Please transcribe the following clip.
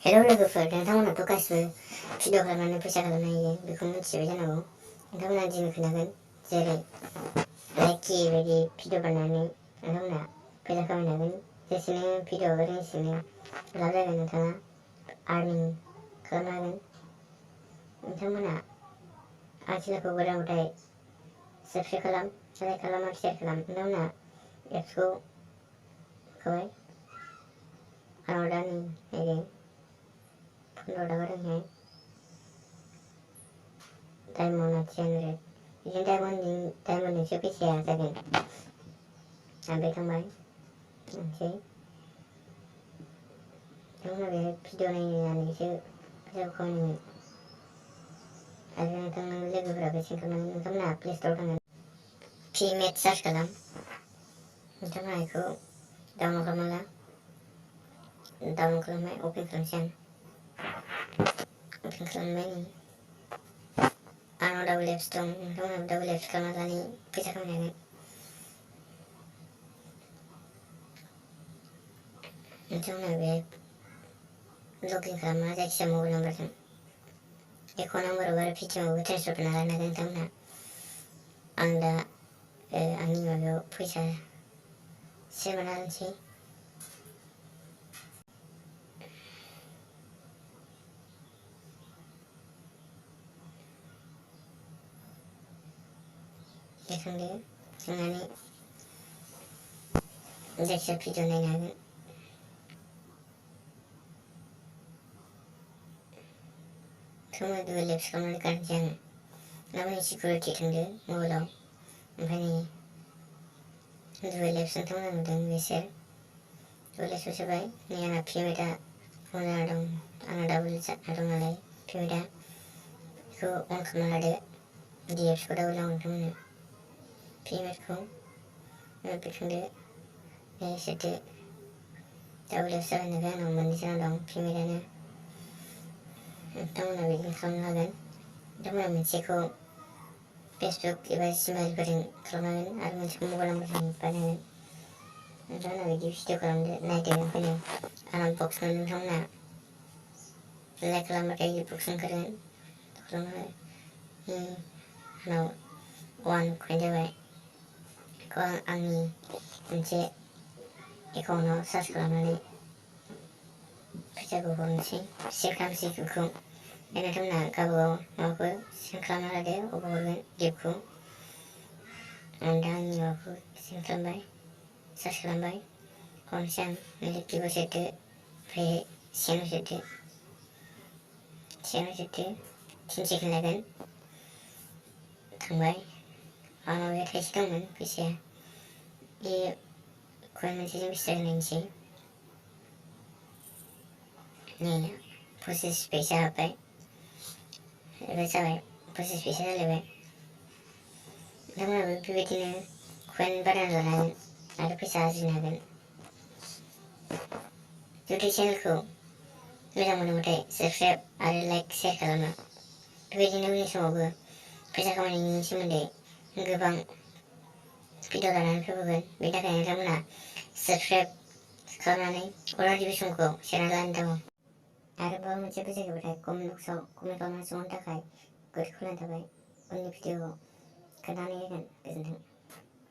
Hello लोगोफोर, नोंथांमोनाथ' गासिबो video खालामनानै फैसा खालामनो हायो बेखौ मिथिबाय जानांगौ। नोंथांमोना दिनै खोनागोन जेरै लाइकि बायदि भिडिअ बानायनानै नोंथांमोना फैसा खामायनो हागोन। जेसेनो भिडिअ हगारो एसेनो लाब जागोन, नोंथाङा आर्निं खालामनो हागोन। नोंथांमोना आं चेनेलखौ गोदानबाथाय साबस्क्राइब खालाम, लाइक खालाम आरो शेयार खालाम। नोंथांमोना एप्सखौ होबाय आंनाव दा नै 15 टाका दंहाय डायमन्डआ 300 बिदिनो डायमन्डजोंसो फैसाया जागोन। आं बे थांबाय मोनसे नोंथांमोना बे भिडिअ नायनानैसो फैसा खामायनांगोन आरो नोंथांनि लोगोफोराबो सेयार खालामनांगोन। नोंथांमोना प्ले स्ट'राव थांनानै PMate सार्च खालाम, नोंथांमोना बेखौ डाउनलड खालामना ला। डाउनलड खालामबाय, अपेन खालामसै आं ओपन खालामबाय। नै आंनाव डाबल एप्स दं, नोंथांमोनाबो डाबल एप्स खालामना लानानै फैसा खामायनो हागोन। नोंथांमोना बे लगइन खालामना जायखिजाया मबाइल नाम्बारजों एकाउन्ट नाम्बाराव आरो पेटिएमआवबो ट्रेन्सफार खालामना लानो हागोन। नोंथांमोना आं दा आंनि माबायाव फैसा सोना लानोसै। देखांदो, थांनानै जायखिजाया भिडिअ नायनो हागोन। नोंथांमोना डुवेल एप्स खालामनानै गारनोसै आङो। नोंथांमोननि सिकिउरिटि थांदो मबाइलाव, ओमफ्राय नै डुवेल एप्स नोंथांमोना नुदों बेसोर डुवेल एप्सआव सोबाय। नै आंना पेमेन्टआ अन जाना दं, आंना डाबल दं नालाय पेमेन्टआ, बेखौ अन खालामना लादो। डि एप्सखौ डाबल नांगौ नोंथांमोननो, पेमेन्टखौ बेखांदो, सोदो डाबल एप्स जाबाय नालाय आंनाव मोननै जाना दं पेमेन्टआनो। नोंथांमोना बिदिनो खालामनो हागोन। नोंथांमोना मोनसेखौ फेसबुक एबा जिमेलफोरजों खालामनांगोन आरो मोनसेखौ मबाइल नाम्बारजों बानायनांगोन। नोंथांमोना बिदि भिडिअ खालामदो, नायदो। ओंखायनो आंनाव बक्स मोनो, नोंथांमोना लाइक खालामबाथाय बक्स ओंखारगोन। खालामबाय आंनाव 1 कइन जाबाय। बेखौ आंनि मोनसे एकाउन्टाव सार्च खालामनानै फैसाखौ हरनोसै, सेयार खालामसै बेखौ। नोंथांमोना गावबागाव माबाखौ सेयार खालामना लादो, अबाव हरगोन गिफ्टखौ। आं दा आंनि माबाखौ सेयार खालामबाय, सार्च खालामबाय, हरनोसै आं। गिफ्टखौ सोदो, ओमफ्राय सेयाराव सोदो, 10 सेकेन्ड लागोन। थांबाय, आंनाव बे थाइसे दंमोन फैसाया, बे कइन मोनसेजों बेसे जागोन नायनोसै। नै 25 फैसा हाबबाय, एबा जाबाय 25 फैसा जालायबाय। नोंथांमोनाबो बेबायदिनो कइन बानायना लानो हागोन आरो फैसा आरजिनो हागोन। जुदि चेनेलखौ मोजां मोनोबाथाय साबस्क्राइब आरो लाइक शेयार खालामो। बेबायदिनो उननि समावबो फैसा खामायनायनि सोमोन्दै गोबां भिडिअ लानानै फैबावगोन। बेनि थाखाय नोंथांमोना साबस्क्राइब खालामनानै अल नटिफिकेसनखौ सेरना लानो थाखाय आरोबाव मोनसे बुजियोबाथाय कमेन्ट बक्सआव कमेन्ट खालामना सोंहरनो थाखाय गोसो खुलिनाय थाबाय। उननि भिडिअआव खोन्थानानै होगोन। गोजोन्थों।